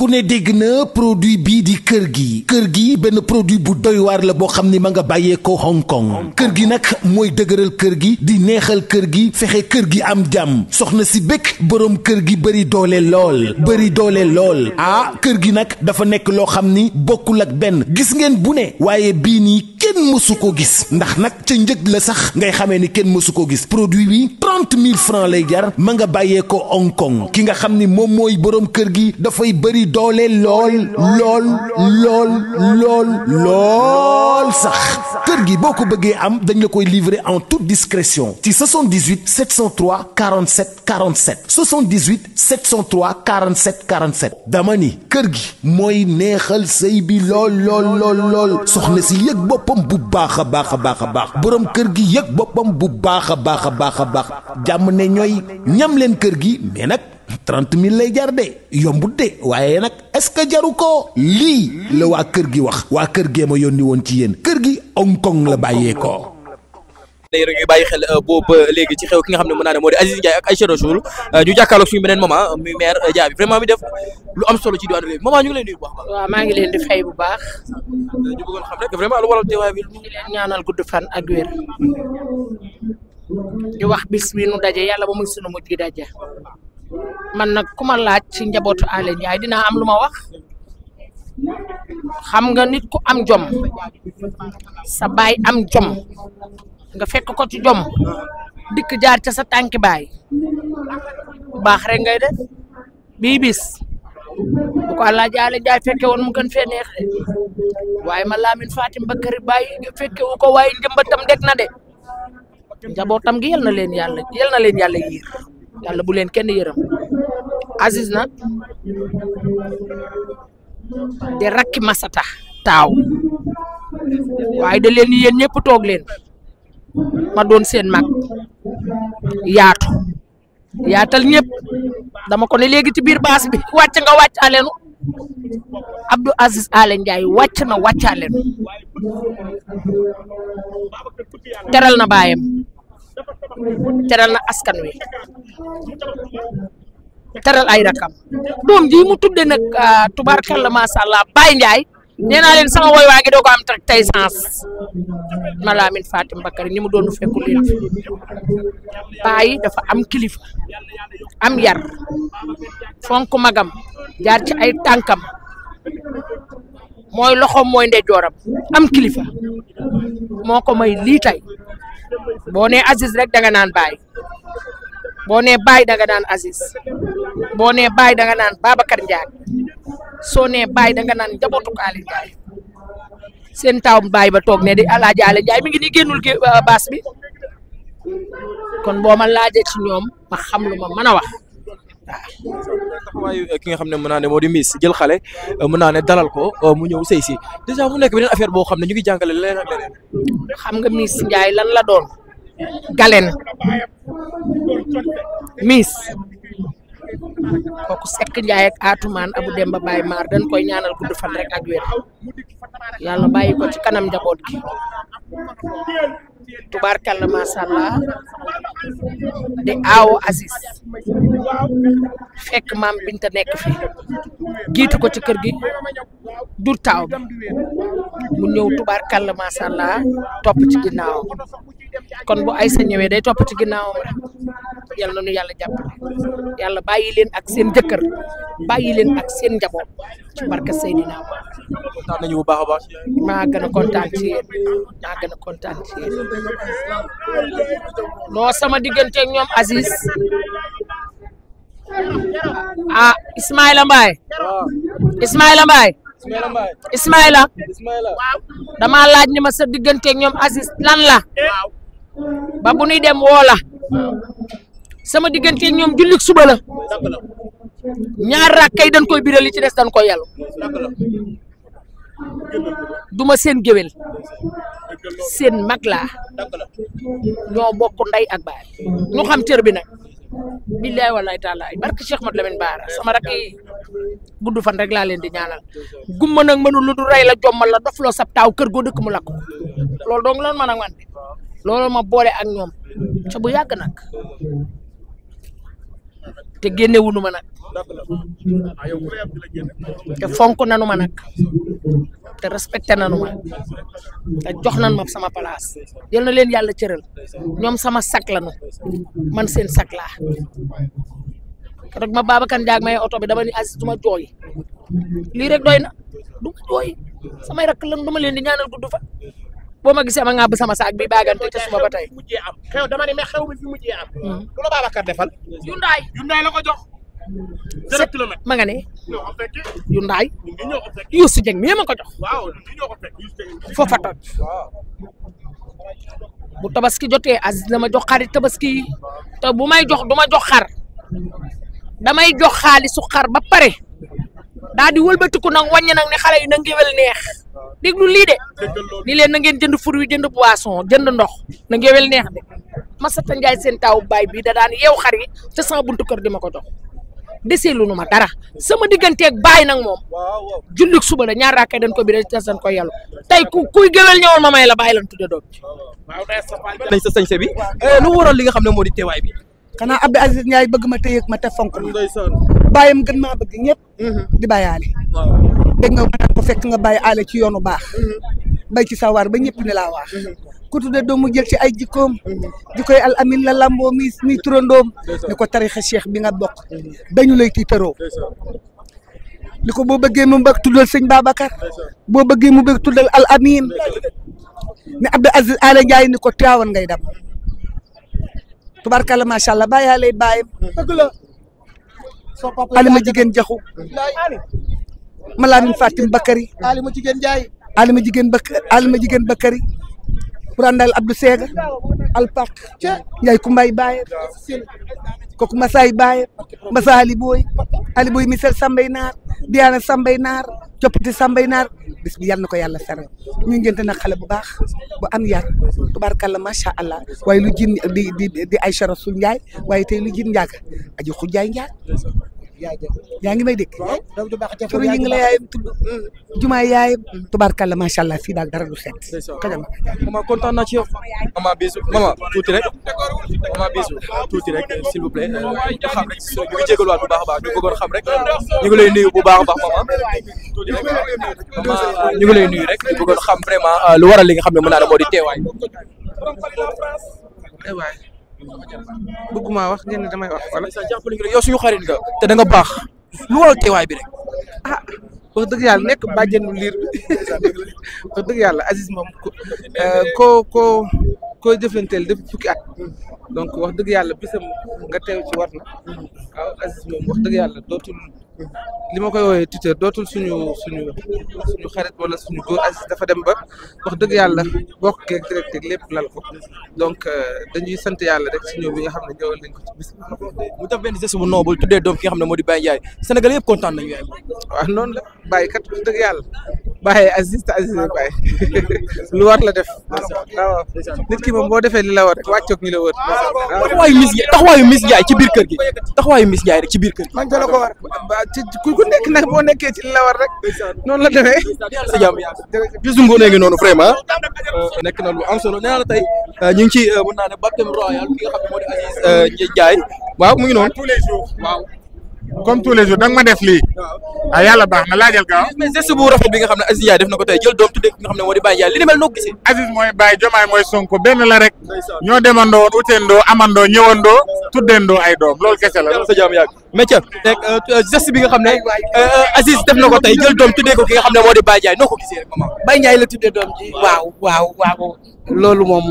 ku ne dégg na produit bii di kër gi benn produit bu doy waar la boo xam ni ma nga bàyyee ko Hong Kong kër gi nag mooy dëgëral kër gi di neexal kër gi fexe kër gi am jàmm soxna si bëgg boroom kër gi bëri doole lool ah kër gi nag dafa nekk loo xam ni bokkul ak benn gis ngeen bu ne waaye bii nii kenn mësu ko gis ndax nag ca njëg la sax ngay xamee ni kenn mësu ko gis produit bi 30 000 francs lay jar ma nga bàyyee ko Hong Kong ki nga xam ni moom mooy boroom kër gi dafay bëri doole lool sax kër gi boo ko bëggee am dañ la koy livrer en toute discrétion ci 78 703 47 47 78 703 47 47 dama ni kër gi mooy neexal sëy bi lool soxna si yëg boppam bu baax a baax boroom kër gi yëg boppam bu baax a baax jàmm ne ñooy ñam leen kër gi mais nag 30 000 lay jar de yombut de waaye nag est-ce que jaru ko lii la waa kër gi wax waa kër gee ma yónni woon ci yéen kër gi Hong Kong la bàyyee ko. léegi rek ñu bàyyi xel boobu léegi ci xew ki nga xam ne mën naa ne moo di Aziz Ndiaye ak Aïcha Rassoul ñu jàkkaarloog suñu beneen maman muy maire Dia bi vraiment mi def lu am solo ci diwaanu réew maman ñu ngi leen nuyu bu baax. waaw maa ngi leen di fay bu baax. ñu bëggoon xam rek vraiment lu waral teewaay bi. ñu ngi leen ñaanal gudd fan ak wér. di wax bis bi nu daje yàlla ba muy sunu mujj gi daje. man nag ku ma laaj ci njabootu Alé Ndiaye dinaa am lu ma wax xam nga nit ku am jom sa baay am jom nga fekk ko ci jom dikk jaar ca sa tànki baay baax rek ngay def bii bis bu ko Alaaji Alé Ndiaye fekke woon mu gën fee neex de waaye ma Lamine Fatim Bakary Baye fekke wu ko waaye njëmbatam deg na de njabootam gi yal na leen yàlla yiir yàlla bu leen kenn yërëm Aziz nag de rakki Masata taaw waaye da leen yéen ñëpp toog leen ma doon seen mag yaatal ñëpp dama ko ne léegi ci biir baas bi wàcc nga wàccaaleenu Abdou Aziz Alé Ndiaye wàcc na wàccaaleenu teral na baayam teral na askan wi teral ay rakam doom ji mu tudde nag tubaarkalla macha allah Baye Ndiaye nee naa leen sama woy waa ngi doo ko am tey sens ma Lamine Fatim Bakary ni mu doon fekku leen fi Baye dafa am kilifa am yar fonk magam jaar ci ay tànkam mooy loxoom mooy ndeyjooram am kilifa moo ko may lii tey boo nee Aziz rek danga naan Baye boo nee Baye danga naan Aziz boo nee Baye danga naan Babacar Ndiaye soo nee Baye danga naan njabootu Alé Ndiaye seen taw Baye ba toog ne di Alaaji Alé Ndiaye mi ngi nii génnul baas bi kon boo ma laajee ci ñoom ma xam lu ma mën a wax waaye ki nga xam ne mën naa ne moo di Miss jël xale mën naa ne dalal ko mu ñëw sëy si déjà mu nekk beneen affaire boo xam ne ñu ngi jàngale leneen ak leneen. xam nga Miss Ndiaye lan la doon galen Miss kooku Seck Ndiaye ak Atoumane Abou Demba Baye Mar dañ koy ñaanal gudd fan rek ak wér yàlla bàyyi ko ci kanam njaboot gi tubaarkalla macha allah de aawo Aziz fekk maam Binta nekk fi jiitu ko ci kër gi dur taaw bi mu ñëw tubaarkalla macha allah topp ci ginnaawam kon bu Aïssa ñëwee day topp ci ginnaawam rek yal na nu yàlla jàppale yàlla bàyyi leen ak seen jëkkër bàyyi leen ak seen njaboot ci barke Seydina kontaan nañu bu baax a baax. maa gën a kontaan ci yéen maa gën a kontaan ci yéen non sama diggante ak ñoom Aziz ah Ismaïla Mbaye Ismaïla dama laaj ni ma sa diggante ak ñoom Aziz lan la ba bu ñuy dem woo la sama diggante ak ñoom jullik suba la ñaar rakkay dañ koy biral li ci des dañ koy yàllu duma seen géwél seen mag laa ñoo bokk ndey ak baay ñu xam cër bi nag billaay wallaay taala barke Cheikh Mat Lamine Bara sama rakk yi gudd fan rek laa leen di ñaanal gumma nag mënul lu du rey la jommal la dofloo sab taaw kër goo dëkk mu lakk ko loolu dong lan man ak man loolu ma boole ak ñoom ca bu yàgg nag te génnewunu ma nag te fonk nanu ma nag te respecté nanu ma te jox nan ma sama place yal na leen yàlla cëral ñoom sama sak lanu man seen sak laa rek ma Babacar Ndiaye may oto bi dama ni Aziz du ma jooy lii rek doy na du ma jooy samay rakk lan du ma leen di ñaanal gudd fa boo ma gisee ma ngàbb sama saak bi baagante te suba ba tey mujjee am xew dama ne mais xew mi fi mujjee am lu la Babacar defal Yundaay la ko jox 0 kilomètre ma nga ne ñoo fekk Yundaay ñoo ko fekk Youssou Dieng mi ma ko jox waaw ñoo ko fekk foofa toj bu tabaski jotee Aziz dama jox xarit tabaski te bu may jox du ma jox xar damay jox xaalisu xar ba pare daa di wëlbatiku nag wàññi nag ne xale yi na ngéwél neex déglu lii de ni leen na ngeen jënd fur wi jënd boisson jënd ndox na ngéwél neex de Masata Ndiaye seen taawu baay bi da daan yeew xar yi te sama buntu kër di ma ko jox deseelu nu ma dara sama digganteeg baay nag moom jullik suba la ñaar rakkay dañ ko bi dañ ko yàllu tey kuy géwél ñëwoon ma may la bàyyi lan tudde doom nañ sa sañse bi lu waral li nga xam ne moo di teewaay bi xanaa Abdou Aziz Ndiaye bëgg ma téye ma te fonk ma bàyyam gën maa bëgg ñëpp di bàyyaale dégg nga ma ko fekk nga bàyyi aale ci yoonu baax bay ci sawar ba ñëpp ne laa waax ku tudde doomu jël ci ay jikkoom jikkoy al amin la lamboo mi turandoom ni ko tarixa cheikh bi nga bokk dañu lay tiitaroo li ko boo bëggee mu bëgg tuddal sëñ Babacar boo bëggee mu bëgg tuddal al amin ne Abdou Aziz Aale Ndiaye ni ko Tiwaawan ngay dem tubarkalla macha allah bàyyi lay bàyyam dëgg la alima jigéen jaxu Malamine Fatim Bakary alima jigéen Ndiaye alima jigéen Bakary pour àndal Abdou Sega alpak yaay ku mbay bàyyam kooku Masaay bàyyam Masa Ali Boy misel Sambay Naar Diana Sambay Naar coppati Sambay Naar bis bi yal na ko yàlla saral ñu ngente nag xale bu baax bu am yar tubaarkàlla macha allah waaye lu jin di Aïcha Rasoul Ndiaye waaye tey lu jin njaaga aji xujjaay njaag yaa ngi may dégg turu yi ngi la yaayam tudd jumaa yaayam tubaarkàlla macha allah fii daal dara du set kajam maman kontaan naa ci yow maman bisu maman tuuti rek s'il vous plaît ñu xam rek ñu ngi jégaluwaat bu baax a baax ñu bëggoon xam rek ñu ngi lay nuyu bu baax a baax maman tuuti rek maman ñu ngi lay nuyu rek ñu bëggoon xam vraiment lu waral li nga xam ne mën naa la moo di teewaay bëgguma wax ngeen ne damay wax wala yow suñu xarit nga te da nga baax lu waral teewaay bi rek wax dëgg yàlla nekk bàjjenu liir bi wax dëgg yàlla Aziz moom koo jëflanteel depuis fukki at donc wax dëgg yàlla bisam nga teew ci war na waaw Aziz moom wax dëgg yàlla dootul li ma koy woowee tuteur dootul suñu xarit wala suñu góor Aziz dafa dem ba wax dëgg yàlla bokk geeg direct lépp lal ko donc dañuy sant yàlla rek si ñëw bi nga xam ne ñëwal nañ ko ci bis mu def benn geste bu noble tuddee doom ki nga xam ne moo di Baye Ndiaye Sénégal yëpp kontaan nañu yaay waaw noonu la Baye kat wax dëgg yàlla Baye Aziz te Aziz la Baye lu war la def waaw nit ki moom boo defee li la war rek wàccoog ñu la wër taxawaayu Miss Ndiaye ci biir kër gi taxawaayu Miss Ndiaye rek ci biir kër gi man la ko war ku nekk nag boo nekkee ci li la war rek noonu la demee sa jàmm bisu ngoonee ngi noonu vraiment nekk na lu am solo nee naa la tey ñu ngi ci mën naa ne baptême royal ki nga xam ne moo di Aziz Ndiaye waaw mu ngi noonu tous les jours waaw comme tous les jours da nga ma def lii yàlla baax na laajal gaaw mais geste bu rafet bi nga xam ne Aziz Ndiaye def na ko tey jël doom tuddee ki nga xam ne moo di Baye Ndiaye li ni mel noo ko gisee Aziz mooy Baye Diomaye mooy Sonko benn la rek ñoo demandoo uteendoo amandoo ñëwandoo tuddeendoo ay doom loolu kese la sa jàmm yàgg métier nekk geste bi nga xam ne Aziz def na ko tey jël doom tuddee ko ki nga xam ne moo di Baye Ndiaye noo ko gisee rek maman Baye Ndiaye la tuddee doom ji waaw loolu moom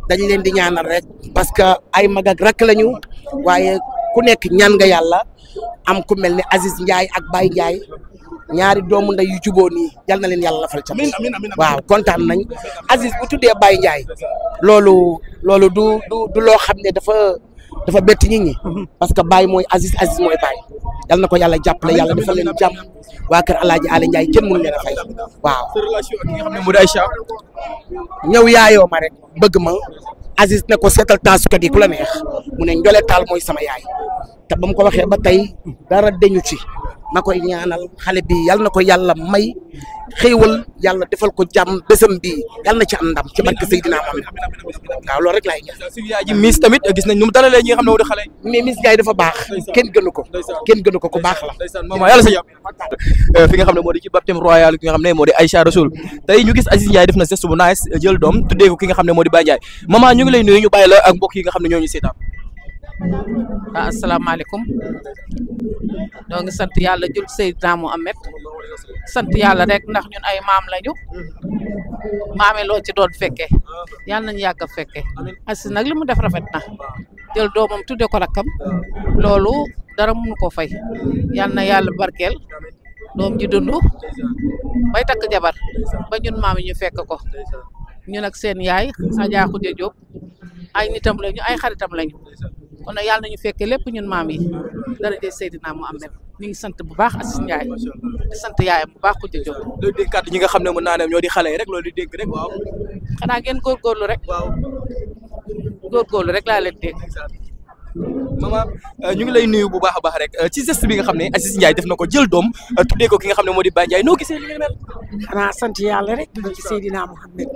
dañ leen di ñaanal rek parce que ay mag ak rakk lañu waaye ku nekk ñaan nga yàlla am ku mel ne Aziz Ndiaye ak Baye Ndiaye ñaari doomu nday yu juboo nii yal na leen yàlla lafal ca waaw kontaan nañ Aziz bu tuddee Baye Ndiaye loolu du loo xam ne dafa bett nit ñi parce que Baye mooy Aziz mooy Baye yal na ko yàlla jàppale yàlla defal leen jàmm waa kër Alaaji Aale Ndiaye kenn mënu leen a fay waaw sa relation ak ki nga xam ne moo di Aïcha ñëw yaayoo ma rek bëgg ma Aziz ne ko seetal taasukat yi ku la neex mu ne Njole Taal mooy sama yaay te ba mu ko waxee ba tey dara deñu ci ma koy ñaanal xale bi yal na ko yàlla may xéewal yàlla defal ko jàmm bésam bi yal na ci am ndam ci barke Seydina Mohamed waaw loolu rek laay ñaan. suñu yaay ji Miss tamit gis nañ nu mu dalalee ñi nga xam ne moo di xale yi. mais Miss Ndiaye dafa baax kenn gënu ko ku baax la. maman yàlla sa jàmm fi nga xam ne moo di ci baptême royal ki nga xam ne moo di Aïcha Rasoul tey ñu gis Aziz Ndiaye def na geste bu nice jël doom tuddee ko ki nga xam ne moo di Baye Ndiaye maman ñu ngi lay nuyu ñu bàyyi la ak mbokk yi nga xam ne ñoo ñu seetaan. asalaamaaleykum ñoo ngi sant yàlla jul Seydina Mohamed sant yàlla rek ndax ñun ay maam lañu maame loo ci doon fekke yàlla nañu yàgg a fekke Aziz nag li mu def rafet na jël doomam tudde ko rakkam loolu dara mënu ko fay yàlla na yàlla barkeel doom ji dund bay takk jabar ba ñun maam yi ñu fekk ko ñun ak seen yaay Adja Khoudia Diop ay nitam lañu ay xaritam lañu kon nag yàlla nañu fekke lépp ñun maam yi daraje Seydina Mohamed ñu ngi sant bu baax Aziz Ndiaye di sant yaayam bu baax Khoudia Diop. loolu di kàddu ñi nga xam ne mën naa ne ñoo di xale yi rek loolu di dégg rek waaw. xanaa ngeen góorgóorlu rek. waaw góorgóorlu rek laa leen dégg. maman ñu ngi lay nuyu bu baax a baax rek ci geste bi nga xam ne Aziz Ndiaye def na ko jël doom tuddee ko ki nga xam ne moo di Baye Ndiaye noo gisee li nga mel. xanaa sant yàlla rek di ci Seydina Mohamed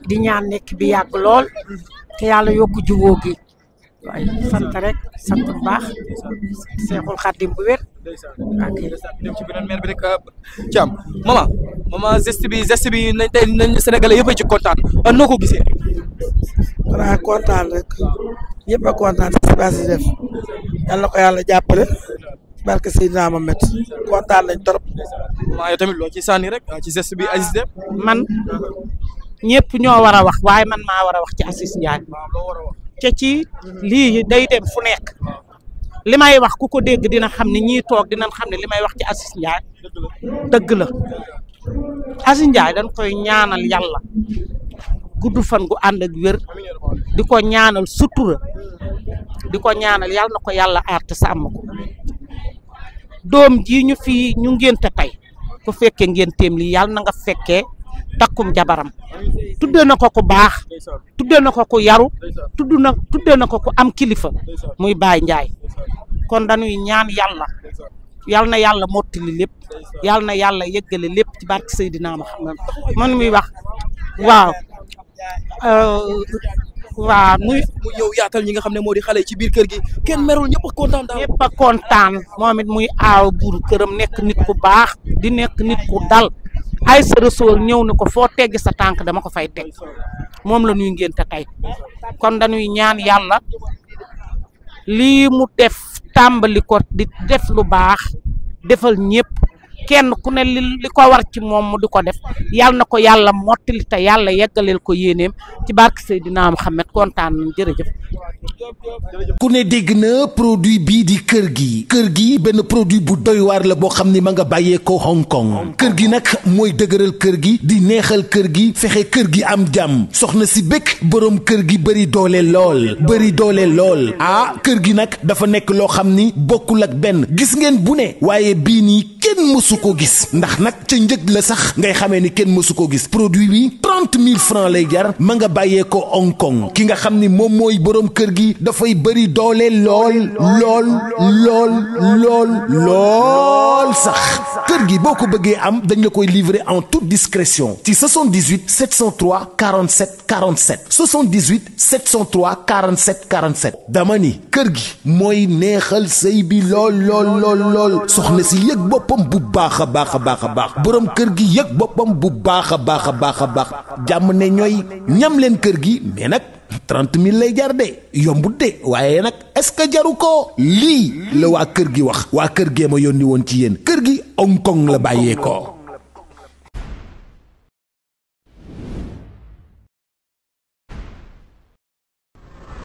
di ñaan nekk bi yàgg lool te yàlla yokk jubóo gi waaye sant rek sant bu baax Seexul Xaadim bu wér. ok dem ci beneen maire bi rek Thiam maman geste bi nañ tey nañ Sénégalais yëpp a ci kontaan noo ko gisee. xanaa kontaan rek ñëpp a kontaan si basi def yàlla ko yàlla jàppale barke Seydina Mohamed kontaan nañ trop. maa yow tamit loo ci sànni rek ci geste bi Aziz def. man ñëpp ñoo war a wax waaye man maa war a wax ci Aziz Ndiaye te ci lii day dem fu nekk li may wax ku ko dégg dina xam ne ñii toog dinañ xam ne li may wax ci Aziz Ndiaye dëgg la Aziz Ndiaye dañ koy ñaanal yàlla gudd fan gu ànd ak wér di ko ñaanal sutura di ko ñaanal yàlla na ko yàlla aar te sàmm ko doom ji ñu fi ñu ngénte tey ku fekkee ngénteem li yàlla na nga fekkee takkum jabaram tuddee na ko ku baax tuddee na ko ku yaru tuddee na ko ku am kilifa muy Baye Ndiaye kon dañuy ñaan yàlla yal na yàlla mottali lépp yal na yàlla yeggale lépp ci barke Seydina Muhammad man muy wax waaw muy yow yaatal ñi nga xam ne moo di xale ci biir kër gi kenn merul ñëpp a kontaan daal ñëpp a kontaan moom it muy aaw buur këram nekk nit ku baax di nekk nit ku dal Aïcha Rasoul ñëw na ko foo teggi sa tànk dama ko fay teg moom la ñuy ngénte tey kon dañuy ñaan yàlla lii mu def tàmbali ko di def lu baax defal ñëpp kenn ku ne li ko war ci moom mu di ko def yàlla na ko yàlla mottali te yàlla yeggaleel ko yéeneem ci barke Seydina Mohamed kontaan nañ jërëjëf. ku ne dégg na produit bii di kër gi benn produit bu doy waar la boo xam ni ma nga bàyyee ko Hong Kong kër gi nag mooy dëgëral kër gi di neexal kër gi fexe kër gi am jàmm soxna si bëgg borom kër gi bëri doole lool ah kër gi nag dafa nekk loo xam ni bokkul ak benn gis ngeen bu ne waaye bii nii kenn mësu ko gis ndax nag ca njëg la sax ngay xamee ni kenn mësu ko gis produit bi 30 000 francs lay jar ma nga bàyyee ko Hong Kong ki nga xam ni moom mooy borom kër gi dafay bëri doole lool sax kër gi boo ko bëggee am dañ la koy livrer en toute discrétion ci 78 703 47 47 78 703 47 47 dama ni kër gi mooy neexal sëy bi lool soxna si yëg boppam bu baax a baax borom kër gi yëg boppam bu baax a baax jàmm ne ñooy ñam leen kër gi mais nag 30 000 lay jar de yombut de waaye nag est-ce que jaru ko lii la waa kër gi wax waa kër gee ma yónni woon ci yéen kër gi Hong Kong la bàyyee ko